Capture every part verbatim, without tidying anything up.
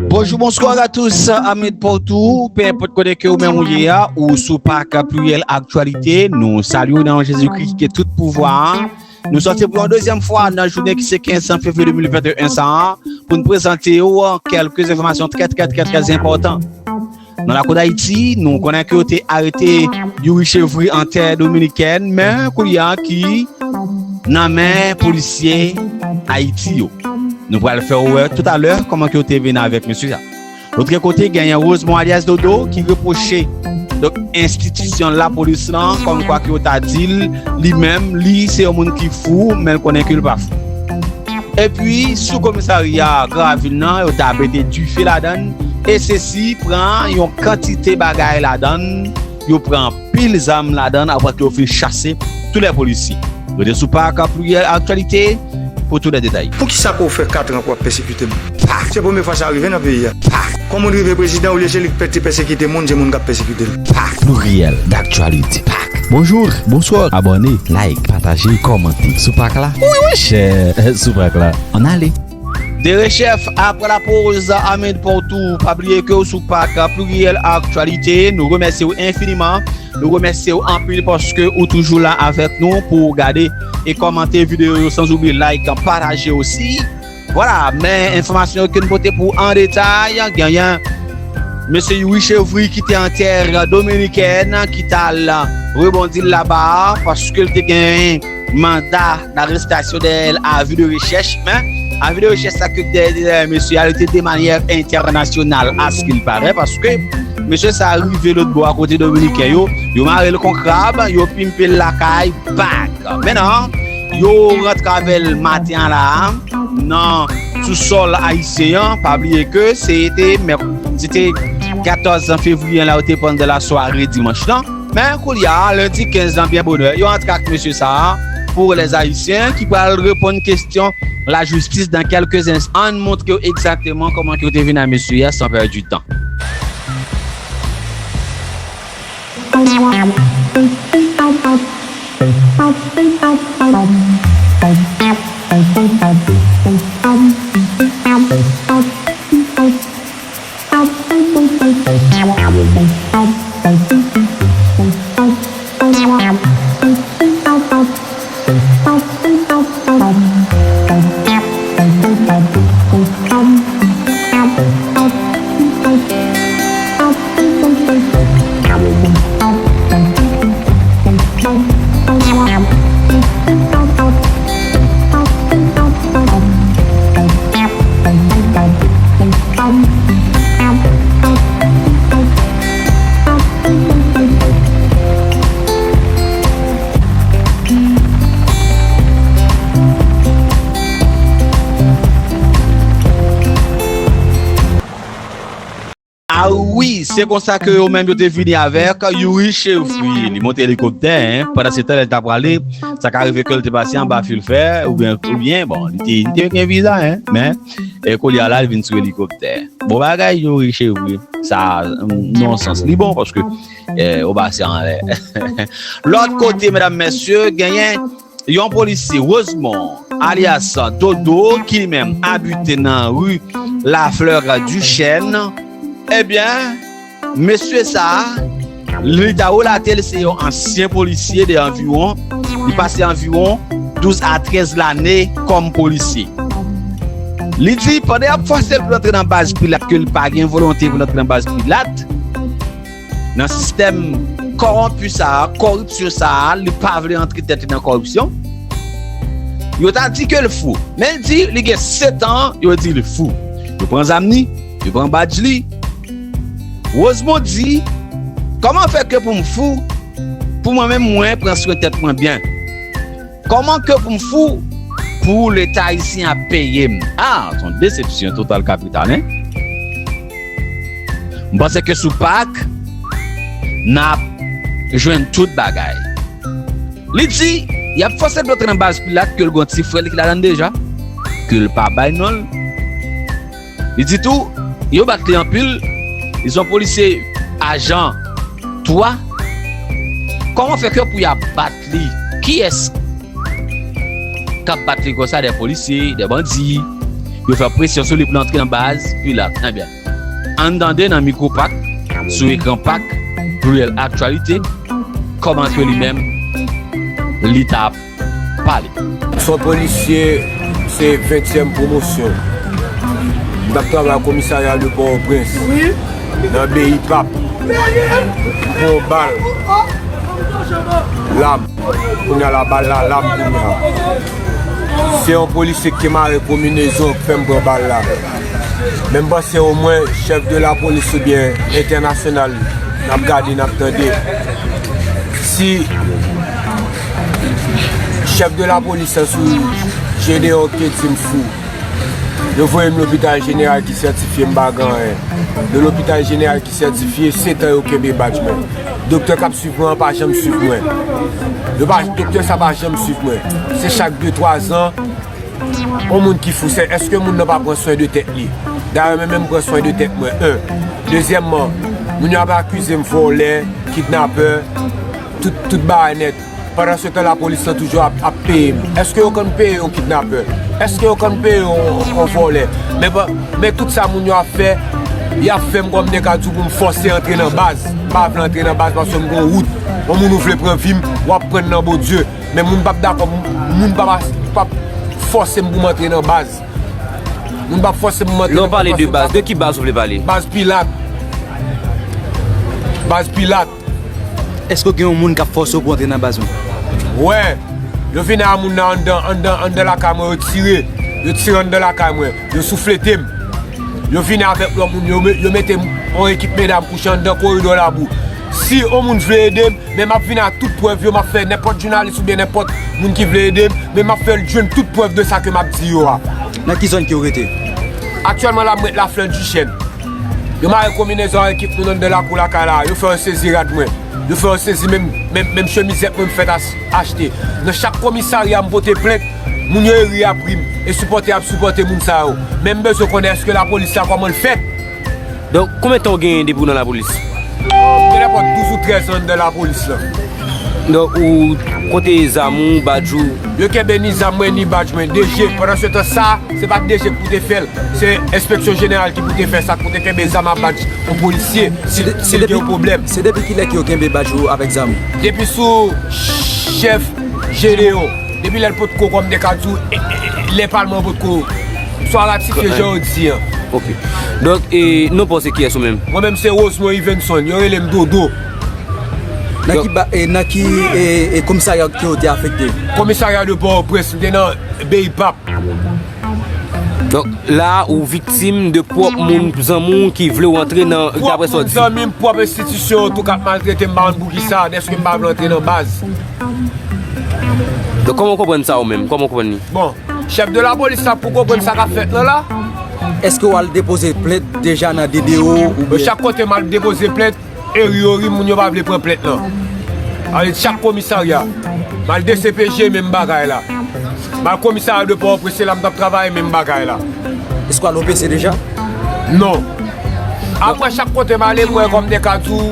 Bonjou, bonswa a tous, amis de partout, peu importe kote ke ou menm ou ye a, ou sou Pak Pluriel Actualité, nou salye w nan Jezikri ki gen tout pouvwa a. Nou sòti pou yon dezyèm fwa nan jounen ki se kenz fevriye de mil venteyen sa a, pou n prezante w kèlke enfòmasyon trè, trè, trè, trè enpòtan. Nan lakou Dayiti, nou konnen ke yo te arete Youri Chevry an tè dominikèn, men kounye a ki nan men polisye Ayiti yo. Nou pral fè w wè toutalè kòman ke yo te vin avèk mesye sa. Lòt kote, genyen Rosemond alias Dodo ki repwoche, donk, enstitisyon lapolis lan, kòmkwa ke yo ta di l, li menm, li se yon moun ki fou, men l konnen ke l pa fou. Epi, sou komisarya Gravil nan, yo ta mete dife ladan l, e sesi pran yon kantite bagay ladan l, yo pran anpil zam ladan l, apre ke yo fin chase tout lè polisye. Rete sou Pak Pluriel Actualité pou tout lè detay. Poukisa ke w fè katran ke w ap pèsekite m? Se premye fwa sa rive nan peyi a. Kòm moun rive prezidan, olye se li k pè-, te pèsekite moun, se moun k ap pèsekite l. Pak Pluriel d'Actualité. Pak. Bonjou, bonswa, abòne, like, pataje, kòmante. Sou Pak la? Wi, wi, chè, sou Pak la. Ann ale. Derechèf, apre lapoz, amis de partout, pa bliye ke w sou Pak Pluriel Actualité, nou remèsye w enfiniman. Nou remèsye w anpil paske ou toujou la avèk nou pou w gade e kòmante videyo yo, san oubliye like, pataje osi. Vwala, men enfòmasyon ke n pote pou an detay, genyen mesye Youri Chevry ki te an tè dominikèn, ki t al rebondi laba a, paske l te gen manda d'arestasyon dèyè l, avi de rechèch, men avi de rechèch sa ke dèyè, dèyè mesye a, li te de manyè entènasyonal, à ce qu'il paraît, paske mesye sa rive lòt bò a kote dominiken yo, yo mare l kon krab, yo pimpe l lakay, bag. Mentnan, yo rantre avè l maten an la a, nan sousòl ayisyen an, pa bliye ke se te mèk-, se te katòz fevriye an la, yo te pran de la sware dimanch lan. Men kounye a, lendi kenz lan, byen bonè, yo antre ak mesye sa a pou les Haïtiens ki pral reponn kesyon lajistis dans quelques instants. Ann montre yo egzakteman kòman ke yo te vin a mesye a san pèdi tan. Ah wi, se konsa ke yo menm yo te vini avèk Youri Chevry. Li monte elikoptè, en. Pandan se tan, lè l ta prale, sa ka rive ke l te pase anba fil fè, oubyen, oubyen, bon, li te, li te gen viza, en. Men, e, kounye a la, l vin sou elikoptè. Bon bagay, Youri Chevry. Sa, mm, non sans. Li bon, paske, e, ou pase anlè. Lòt kote, medam, mesye, genyen yon polisye, Rosemond, alyas Dodo, ki li menm abite nan ri Lafleur Duchesne, ebyen, mesye sa a, li ta relate l se yon ansyen polisye de anviwon, li pase anviwon douz a trèz lane kòm polisye. Li di, pandan y ap fòse l pou l antre nan baz Pilat, ke l pa gen volonte pou l antre nan baz Pilat, nan sistèm kòwonpi sa a, kòripsyon sa a, li pa vle antre tèt li nan kòripsyon. Yo ta di ke l fou. Men l di, li gen sèt an, yo di li fou. Yo pran zam li, yo pran badj li. Rosemond di, kòman fè ke pou m fou, pou mwen menm mwen pran swen tèt mwen byen? Kòman ke pou m fou pou Leta ayisyen ap peye m? Ah, se yon desepsyon total kapital, en. M panse ke sou Pak, n ap jwenn tout bagay. Li di, y ap fòse l antre nan baz Pilat, ke l gon ti frè li ki ladan l deja, ke l pa bay non l. Li di tou, yo bat li anpil, li se yon polisye ajan twa. Kòman fè ke pou y ap bat li? Kiyès k ap bat li konsa, de polisye, de bandi? Yo fè presyon sou li pou l antre nan baz Pilat. Ebyen, ann tande nan mikwo Pak, sou ekran Pak, Pluriel Actualité, kòman ke li menm, li t ap pale. Son polisye, se ventyèm pwomosyon. M t ap travay komisarya de Pòtoprens, nan Beyipap, pou yon bal. Lam. Kounye a la, bal la, lam kounye a. Se yon polisye ki mare konbinezon k fè m pran bal la. Men m panse omwen chèf de lapolis oubyen entènasyonal, n ap gade, n ap tande. Si chèf de lapolis la sou Gedeon ki di m fou, yo voye m lopital jeneral ki sètifye, m pa gen anyen. De lopital jeneral ki sètifye, setan yo kenbe badj mwen. Doktè k ap swiv mwen an pa janm swiv mwen. Yo pa, doktè sa pa janm swiv mwen. Se chak de twa zan, yon moun ki fou, se èske moun nan pa pran swen de tèt li? Dayè, mwen menm pran swen de tèt mwen, en. Dezyèmman, moun yo ap akize m vòlè, kidnapè, tout, tout bagay nèt. Pandansetan, lapolis lan toujou ap, ap peye m. Èske yo konn peye yon kidnapè? Èske yo konn peye yon, yon vòlè? Men, pa- men tout sa moun yo ap fè, y ap fè m kòm nèg a di w pou m fòse antre nan baz. M pa vle antre nan baz paske m gon wout. Yon moun ou vle pran vi m, w ap pran l nan Bondye. Men moun p ap dakò, moun p ap, p ap fòse m pou m antre nan baz. Moun p ap fòse m pou m antre nan baz. Lè w pale de baz, de ki baz ou vle pale? Baz Pilat. Baz Pilat. Èske w gen yon moun k ap fòse w pou w antre nan baz ou? Wè, yo vin a moun nan anndan, anndan, anndan lakay mwen, yo tire. Yo tire anndan lakay mwen. Yo souflete m. Yo vini avèk lòt moun, yo, me- yo mete m, yon ekip medam kouche anndan koridò labou. Si yon moun vle ede m, men m ap vini ak tout prèv yo, m ap fè nenpòt jounalis oubyen nenpòt moun ki vle ede m, men m ap fè l jwenn tout prèv de sa ke m ap di yo a. Nan ki zòn ke w rete? Aktyèlman la, m ret Laflè Dichèn. Yo mare konbinezon ak ekip moun anndan lakou lakay la, yo fè yo sezi rad mwen. Yo fè yo sezi menm, menm, menm chemizèt mwen m fèt ach- achte. Nan chak komisarya m pote plent, moun yo e ri ap ri m, e sipòte ap sipòte moun sa yo. Men m bezwen konnen èske lapolis sa kòman l fèt? Donk, konbyen tan w genyen depi w nan lapolis? M gen nenpòt douz ou trèz an anndan lapolis lan. Donk, ou kote zam ou, badj ou? Yo kenbe ni zam mwen, ni badj mwen. D G, pandansetan sa, se pa D G ki pou te fè l. Se enspeksyon jeneral ki pou te fè sa, ki pou te kenbe zam ak badj yon polisye, si, si l gen yon pwoblèm. Se depi kilè ke yo kenbe badj ou avèk zam? Depi sou chèf Gedeon. Depi lè l potko, kòm m te ka di w, e, e, e, lè palman potko swa ratifye jan yo di an. Ok. Donk, e, non pa w se kiyès ou menm? Mwen menm se Rosemond Yvenson, yo rele m Dodo. Nan ki ba-, e, nan ki, e, e, komisarya ke w te afekte? Komisarya de Pòtoprens, m te nan Beyipap. Donk, la, ou viktim de pwòp moun, zanmi w ki vle w antre nan, dapre sa w di. Pwòp moun, zanmi m, pwòp enstitisyon yo tou k ap maltrete m, m pa konn poukisa, dèske m pa vle antre nan baz. Donk, kòman w konprann sa ou menm? Kòman w konprann li? Bon, chèf de lapolis la pou konprann sa k ap fèt lan la. Èske w al depoze plent deja nan D D O oubyen? Chak kote m al depoze plent, e ri yo ri, moun yo pa vle pran plent lan. Ale chak komisarya. M al D C P J, menm bagay la. M al komisarya de Pòtoprens, se la m t ap travay, menm bagay la. Èske w al O P C deja? Non. Apre chak kote m ale, m wè kòm de ka di w,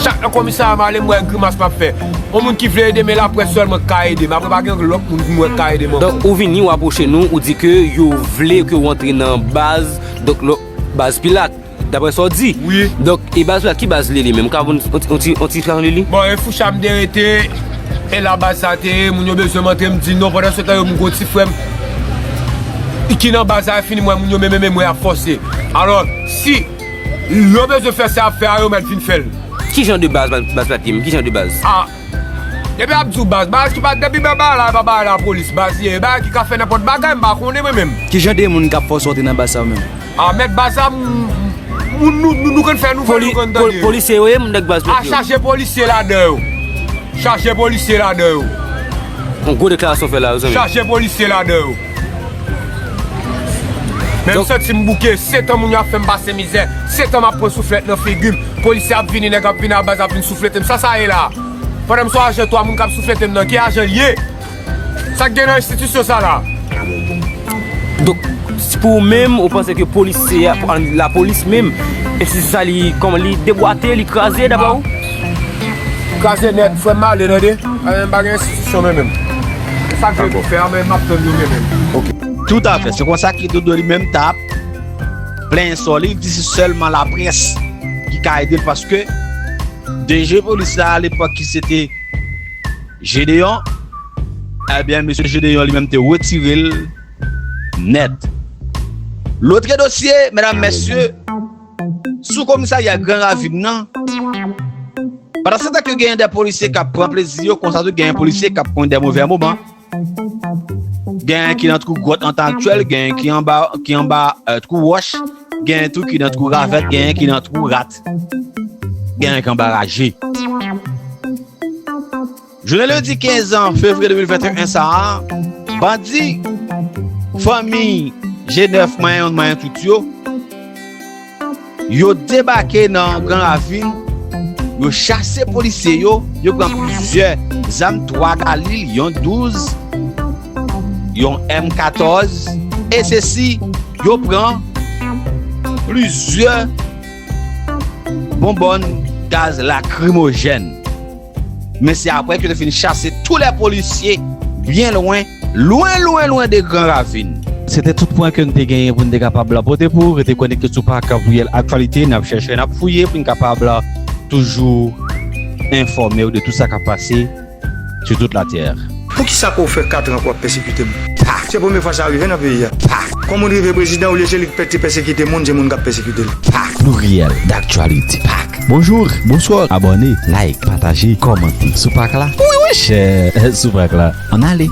chak nan komisarya m ale, m wè grimas m ap fè. Yon moun ki vle ede m, e laprès sèlman k ka ede m. Apre pa gen lòt moun pou m wè k ka ede m ankò. Donk, ou vini, ou apwoche nou, ou di ke yo vle ke w antre nan baz, donk, lò- baz Pilat. Daprè sa w di. Wi. Donk, e baz la, ki baz li ye li menm? Ou ka ban n yon ti, yon ti, yon ti esplikasion de li? Bon, e Foucha m te rete, e la baz sa te ye, moun yo bezwen m antre, m di non, pandan se tan yo m gwo ti frè m ki nan baz la, fini m wè moun yo menm, menm, menm, y ap fòse. Alò, si yo bezwen fè sa y ap fè a, yo mèt vin fè l. Ki jan de baz, baz, baz la te ye menm? Ki jan de baz? A, depi ap di w baz, baz ki pa, depi bagay la, e pa bagay lapolis, baz li ye, e bagay ki ka fè nenpòt bagay, m pa konnen mwen menm. Ki jan de moun k ap fòse w antre nan baz sa yo menm? A, mèt baz la, m, m, nou, nou, nou konn fè nouvèl, nou konn tande yo. Polisye yo ye, m nèg baz yo. A, chaje polisye ladan yo. Chaje polisye ladan yo. Yon gwo deklarasyon fè la, zanmi. Chaje polisye ladan yo. Men m santi m bouke, setan moun yo ap fè m pase mizè, setan m ap pran souflèt nan figi m. Polisye ap vini, nèg ap vini a baz ap vin souflete m. Sa sa ye la? Pandan m se yon ajan twa moun k ap souflete m nan, ki ajan l ye? Sa k gen nan enstitisyon sa la? Donk, si pou ou menm, ou panse ke polis se a, pou, an, lapolis menm, enstitisyon sa li, kòman li debwate, li kraze, daprè ou? Kraze nèt, frè m ale, tande. A, m pa gen enstitisyon mwen menm. Sa k vle pou fè a, men m ap tann yo mwen menm. Ok. Toutafè. Se konsa ke Dodo li menm t ap plenyen sò li, li di se sèlman laprès ki ka ede l, paske D G polis la alepòk ki se te Gédéon, ebyen mesye Gédéon li menm te retire l nèt. Lòt dosye, medam, mesye, sou komisarya Gran Ravin nan, pandan se tan ke genyen de polisye k ap pran plezi yo, konsa tou genyen polisye k ap pran de movè moman. Genyen ki nan twou gwòt an tan aktyèl, genyen ki anba, ki anba, euh, twou wòch, genyen tou ki nan twou ravèt, genyen ki nan twou rat, genyen ki anba raje. Jounen lendi kenz fevriye de mil venteyen sa a, bandi fanmi G nèf manyen yonn manyen tout yo, yo debake nan Gran Ravin, yo chase polisye yo, yo pran plizyè zam, twa Galil, yon douz, yon M katòz, e sesi, yo pran plizyè bonbòn gaz lakrimojèn. Men se apre ke yo te fin chase tou lè polisye byen lwen, lwen, lwen, lwen de Gran Ravin. Se te tout pwen ke n te genyen pou n te kapab pote pou ou. Rete konekte sou Pak Voyèl Aktyalite, n ap chèche, n ap fouye pou n kapab toujou enfòme w de tout sa k ap pase sou tout latè. Poukisa ke w fè kat an ke w ap pèsekite m? Se premye fwa sa rive nan peyi a. Kòm moun rive prezidan, olye se li k pè-, te pèsekite moun, se moun k ap pèsekite l. Pluriel d'actualité. Pak. Bonjou, bonswa, abòne, like, pataje, kòmante. Sou Pak la? Wi, wi, chè, sou Pak la. Ann ale.